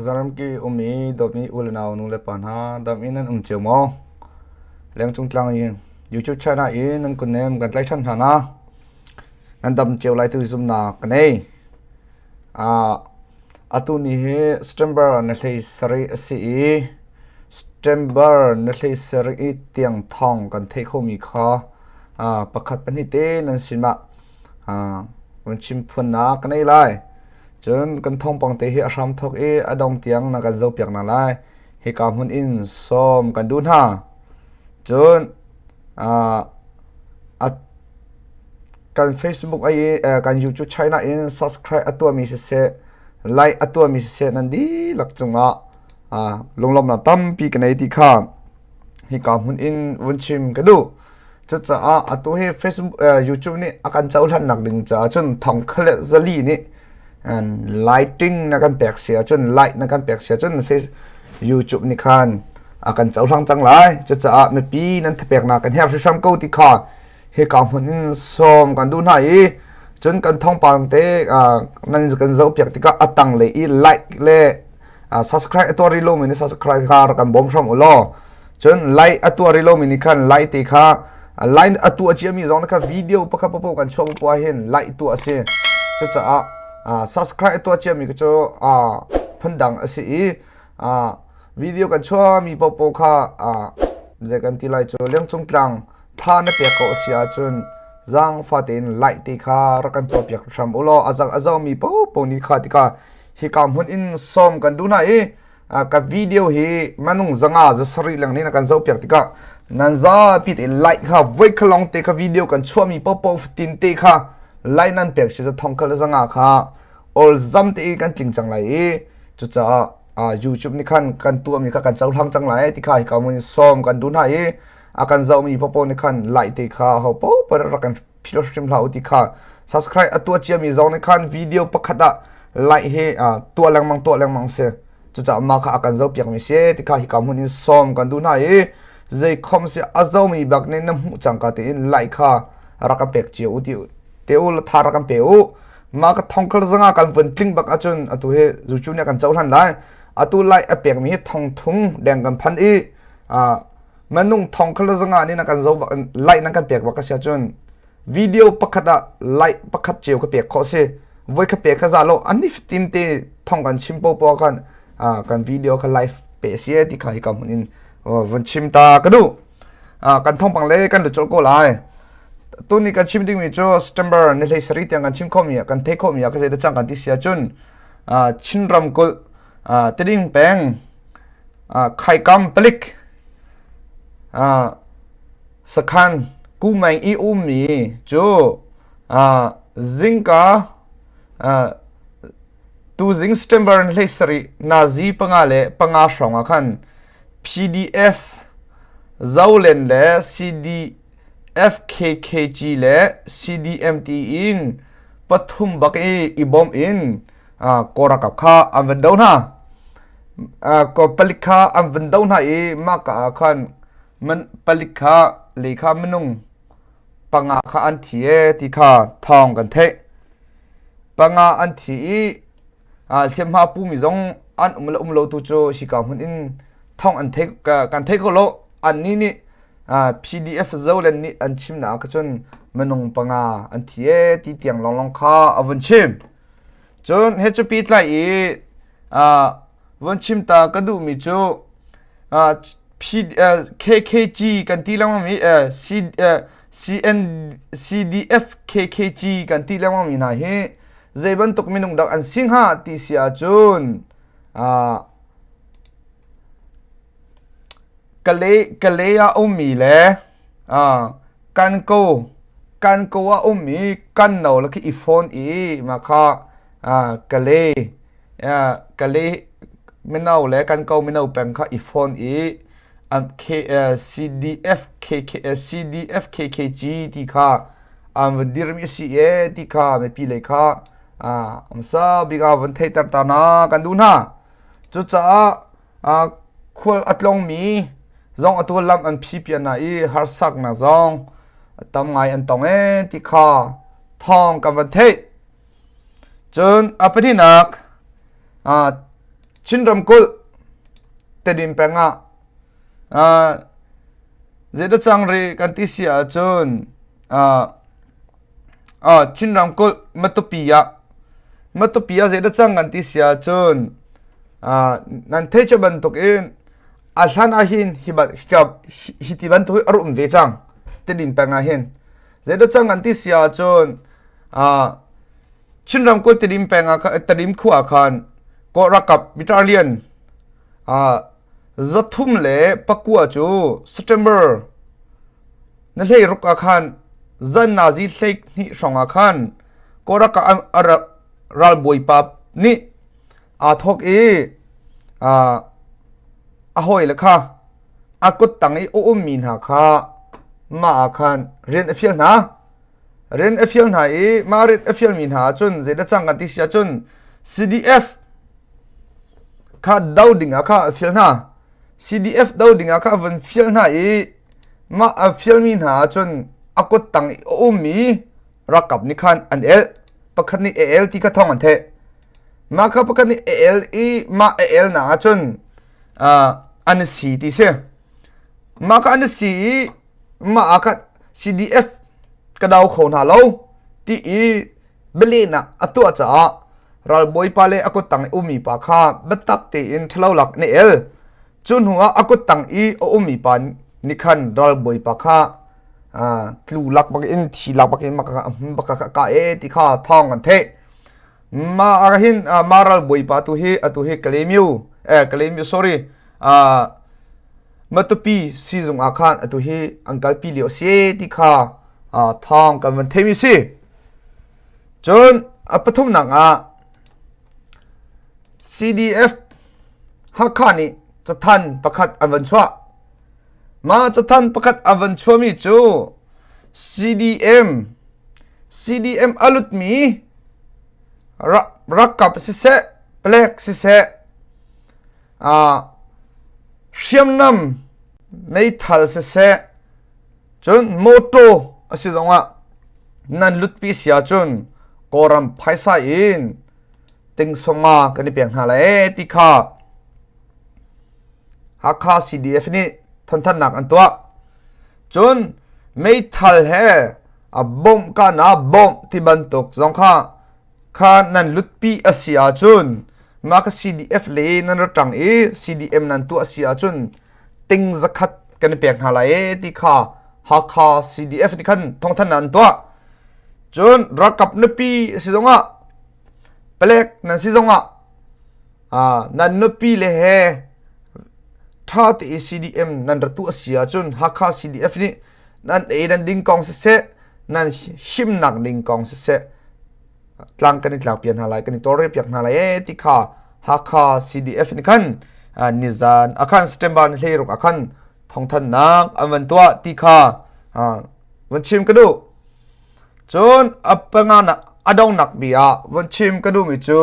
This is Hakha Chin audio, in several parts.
Zaramki um i dawtmi u le nau nu le pa hna dam in nan um cio maw? Lengcung tlang in YouTube channel in nan kunnem kan tlaih ṭhan hna na. Nan dam cio lai tu zumnak ka nei. Atu ni hi September na hlei sarih a si i September na hlei sarih i tiang thawng kan theih khomi kha pakhat pahnih te nan sinah van chim phuannak ka nei lai. Cun kan thawngpang te hi a hramthawk i a dong tiang na kan zohpiak hna lai. Hika hmun in sawm kan duh hna. Cun a kan Facebook ai kan YouTube channel in subscribe a tuahmi siseh, like a tuahmi siseh nan dihlak cungah lunglawmhnak tampi ka nei ti kha hika hmun in vun chim ka duh. Cucaah atu hi Facebook YouTube nih a kan cohlannak ding caah cun thong kha le zali nih lighting na kan pek si ahcun light na kan pek si ahcun YouTube nih khan a kan cohlang cang lai. Cucaah mipi nan thapeknak kan herh hrimhrim ko ti kha hika hmun in sawm kan duh hna i cun kan thawngpang te nan kan zohpiak tikah a tanglei i like le subscribe a tuah rih lomi nih subscribe kha rak kan bawm hram u law cun like a tuah rih lomi nih khan like te kha like a tuah ciami zong kha video pakhat paoh kan chuah poah hin like tuah a si cucaah subscribe a tuah ciami cu phundang a si i video kan chuahmi paohpaoh kha zei kan ti lai cu lengcung tlang tha na pek ko a si ahcun zaangfa tein like te kha rak kan tuahpiak hram u law a zang a zomi paohpaoh nih kha tikah hika hmun in sawm kan duh hna i ka video hi manung zanga zasarih leng nih na kan zohpiak tikah nan zapi te like kha voi khalong te kha video kan chuahmi paohpaoh tin te kha like nan pek si thong khal zanga kha all zam te i kan tling cang lai i cucaah YouTube nih khan kan tuahmi kha kan cohlang cang lai ti kha hika mun sawm kan duh hna i a kan zohmi paohpaoh nih khan like te kha ho paoh rak kan philh hrim hlah u ti kha subscribe a tuah ciami zong nih khan video pakhat ah like hi tuah lengmang tuah lengmang si cucaah mah kha a kan zohpiakmi si ti kha hika hmun in sawm kan duh hna i zei khom si a zomi bak nih na hmuh cangka tein like kha rak kan pek cio u ti te u tha rak kan pe u mah ka thongkhal zanga kan vun tling bak ahcun atu hi zucu nih kan cohlan lai atu like a pekmi hi thong thum deng kan phan i manung thong khal zanga nih na kan zo like nan kan pek bak a si ahcun video pakhat ah like pakhat cio ka pek khawh si voi ka pek kha za lo an ni fitin te thong kan chim po po kan kan video kha live pe si ti kha hi ka mun in von chim ta ka du kan thong pang le kan lu chol ko lai tuni kan chim ding mi cu September ni hlei sari tiang kan chim kho mi kan thei kho mi ka zei da chang kan ti sia cun Chin ramkulh Tiding peng Khaikam palik sakhan Kumeng i ummi cu zingka tuzing September hlei sarih nazi panga le panga hrawng ah khan PDF Zolen le CDFKKG le CDMT in pathum bak i i bawm in Kawl ralkap kha an van do hna. Palik kha an van do hna i mah ka ah khan palik kha lei kha minung panga kha an thi e ti kha thawng kan theih. Panga an thi i hliamhma pumi zong an um le um lo tu cu hika hmun in thawng an theih kan thei kho lo. Annih nih PDF Zoland nih an chimnak ah cun minung panga an thi e ti tiang lawnglawng kha a vun chim. Cun he cupi tlai i vun chim ta ka duhmi cu KKG kan ti lengmang mi CN CDF KKG kan ti lengmang mi hna hi zei bantuk minung dak an si hnga ti si ahcun Kalay ah ummi le Kanko Kanko ah ummi kan no le khi i phone i mah kha Kalay Kalay mino le Kanko mino peng kha i phone i CDF KK CDF KKG ti kha an van dirmi a si e ti kha mipi lei kha hmasa bik ah van theihter ta hna kan duh hna. Cucaah khual a tlongmi zong atu lam an phi pian hna i harsaknak zong tam ngai an tong ee ti kha thawng kan van theih. Cun a pahnihnak. Chin ramkulh Tedim peng ah zeidah cang rih kan ti si ahcun Chin ramkulh Matupi ah Matupi ah zeidah cang kan ti si ahcun nan theih cia bantukin a hlan ah hin hi hi ti bantuk hi a rak um ve cang Tedim peng ah hin zeidah cang kan ti si ahcun Chin ramkulh Tedim peng ah Tedim khua ah khan Kawl ralkap battalion 309 cu September na 16 ah khan zan nazi 12 hrawng ah khan Kawl ralkap ralbawipa nih aa thawk i a hawile kha a kuttang i a ummi hna kha mah ah khan rian a fial hna. Rian a fial hna i mah rian a fialmi hna ahcun zeidah cang kan ti si ahcun CDF kha do ding ah kha a fial hna. CDF do ding ah kha a van fial hna i mah a fialmi hna ahcun a kut tang i a ummi ralkap nih khan an el. Pakhat nih a el ti kha thawng an theih. Mah kha pakhat nih a el i mah a el nak ahcun an si ti si. Mah kha an si i mah ah khan CDF ka do kho hna lo ti i bialehnak a tuah caah ralbawipa le a kuttang i ummi pa kha biatak tein ṭhalo lak an i el. Cu hnu ah a kuttang i a ummi pa nih khan ralbawipa kha tlu lak bak in thi lak bak in bak kha ka e ti kha thawng an theih. Mah ah hin mah ralbawipa tu hi atu hi Kalaymyo eh Kalaymyo sorry Matupi siizung ah khan atu hi an kalpi lio a si ti kha thawng kan van theimi si. Cun a pathumnak ah CDF Hakha nih cathan pakhat an van chuah. Mah cathan pakhat an van chuahmi cu CDM CDM a lutmi rakap siseh palek siseh hriamnam meithal siseh cun mawtaw a si zongah nan lutpi si ahcun Kawlram phaisa in ting songa kan i pek hna lai ti kha Hakha CDF nih thanthannak an tuah. Cun meithal he a bawmh kana bawmh ti bantuk zong kha kha nan lutpi a si ahcun mah ka CDF le nan ra ṭang i CDM nan tuah a si ahcun ting zakhat kan i pek hna lai e ti kha Hakha CDF nih khan thawngthan an tuah. Cun ralkap nupi a si zongah palek nan si zongah nan nupi le he ṭha te i CDM nan ra tuah a si ahcun Hakha CDF nih nan ei nan ding kong siseh nan himnak ding kong siseh tlang kan i tlak piak hna lai kan i tawlrel piak hna lai ee ti kha Hakha CDF nih khan nizan akhan September ni 16 akhan thawngthannak an van tuah ti kha van chim ka duh cun a panga nak a dongnak bi ah van chim ka duh mi cu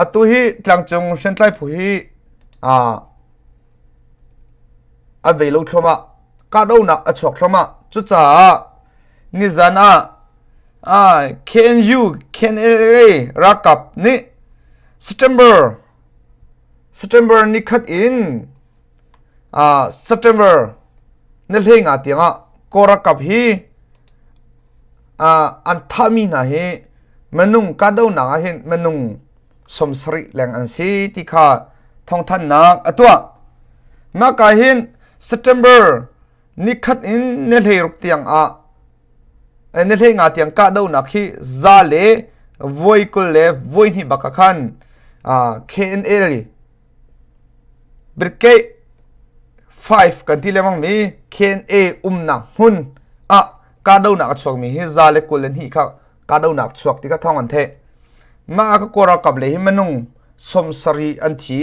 atu hi tlangcung hriamtlai phu hi an vei lo thluahmah kahdohnak a chuak thluahmah cucaah nizan ah KNU KNLA ralkap nih September September nikhat in September ni hleinga tiangah Kawl ralkap hi an thahmi hna hi minung kahdohnak ah hin minung 70 leng an si ti kha thawngthanhnak a tuah. Mah ka hin September nikhat in ni 16 tiang ah ni 15 tiang kahdohnak hi za le voi 20 le voi hnih bak ah khan KNL Brigade 5 kan ti lengmang mi KNA umnak hmun ah kahdohnak a chuakmi hi za le 22 kha kahdohnak chuak ti kha thawng an theih. Mah ka Kawl ralkap le hi minung 70 an thi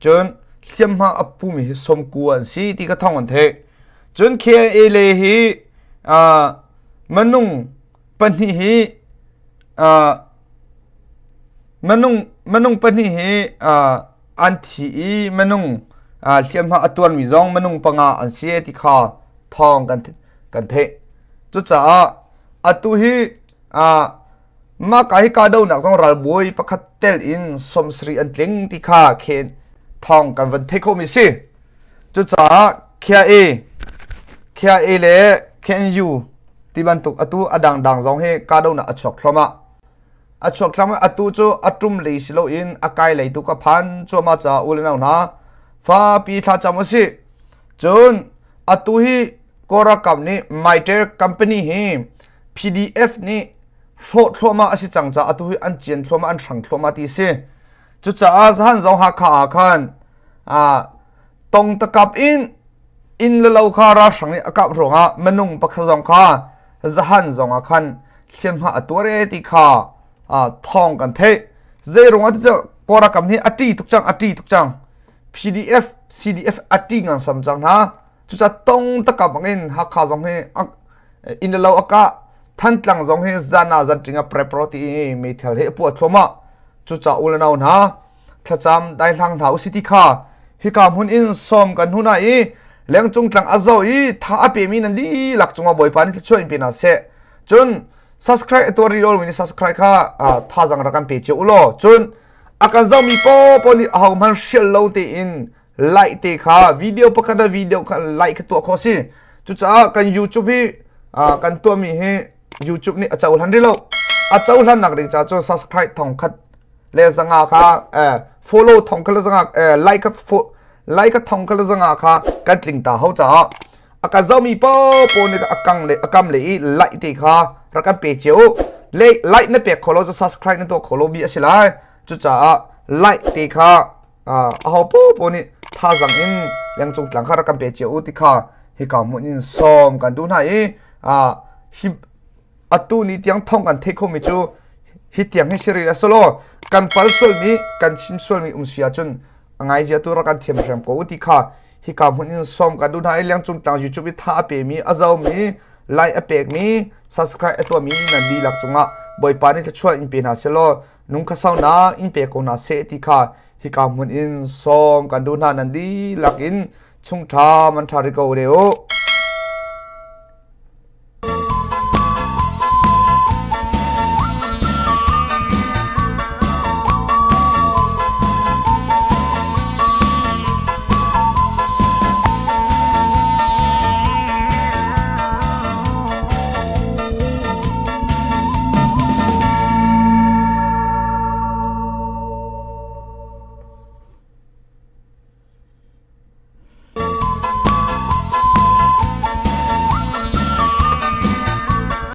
cun hliamhma a pumi hi 90 an si ti kha thawng an theih. Cun KIA le hi minung pahnih hi minung minung pahnih hi an thi i minung hliamhma a tuarmi zong minung panga an si ti kha thawng kan kan theih. Cucaah atu hi. Mah ka hi kahdohnak zong ralbawi pakhat tel in 70 an tling ti kha khen thawng kan van theih khawhmi si. Cucaah KIA, KIA le KNU ti bantuk atu a dangdang zong hi kahdohnak a chuak thluahmah. A chuak thluahmah atu cu a ṭum lei si loin a kai lei tu ka phan cuahmah caah u le nau hna fapi thlacam usih. Cun atu hi Kawl ralkap nih Mytel company hi PDF nih hrawh thluahmah a si cang caah atu hi an cian thluahmah an hrang thluahmah ti a si. Cucaah zahan zong Hakha ah khan tong takap in inn le lo kha ralhrang nih a kap ruangah minung pakhat zong kha zahan zong ah khan hliamhma a tuar e ti kha thawng kan theih. Zei ruangah ti cu Kawl ralkap nih a ṭih tuk cang a ṭih tuk cang. PDF CDF a ṭih ngangsam cang hna. Cucaah tong takap bangin Hakha zong hi inn le lo a kah Thantlang zong hi zan ah zanṭing ah prepro ti i meithal he a puah thluahmah. Cucaah u le nau hna thlacam daihlang hna usih ti kha hika hmun in sawm kan hun ai i lengcung tlang a zo i tha a pemi nan dihlak cungah Bawipa nih thluachuah in pe hna seh. Cun subscribe a tuah rih lo mi subscribe kha thazang rak kan pe cio u law cun a kan zohmi paohpaoh nih ahohmanh hrial lo tein like te kha video pakhat ah video kha like kha tuah khawh si cucaah kan YouTube hi kan tuahmi hi YouTube nih a cohlan rih lo a cohlan nak ding ca cu subscribe thong khat le zanga kha follow thong khat le zanga like kha like kha thong khat le zanga kha kan tling ta ho caah a kan zohmi paohpaoh nih a kang le a kam le i like te kha rak kan pe cio le like na pek kho lo cu subscribe na tuah kho lo bi a si lai cucaah like te kha aho popo nih thazang in lengcung tlang kha rak kan pe cio u ti kha hika hmun in sawm kan duh hna i hi atu ni tiang thong kan theih khomi cu hi tiang hi siri le solo kan pal sualmi kan chim sualmi um si ahcun a ngai zia tu rak kan thiam hram ko u ti kha hika hmun in sawm kan duh hna i lengcung tlang YouTube i tha a pemi a zomi like a pekmi subscribe a tuahmi nan dihlak cungah Bawipa nih thluachuah in pe hna selaw nungkhasaunak in pe ko hna seh ti kha hika hmun in sawm kan duh hna nan dihlak in chungṭha man ṭha ri ko re u.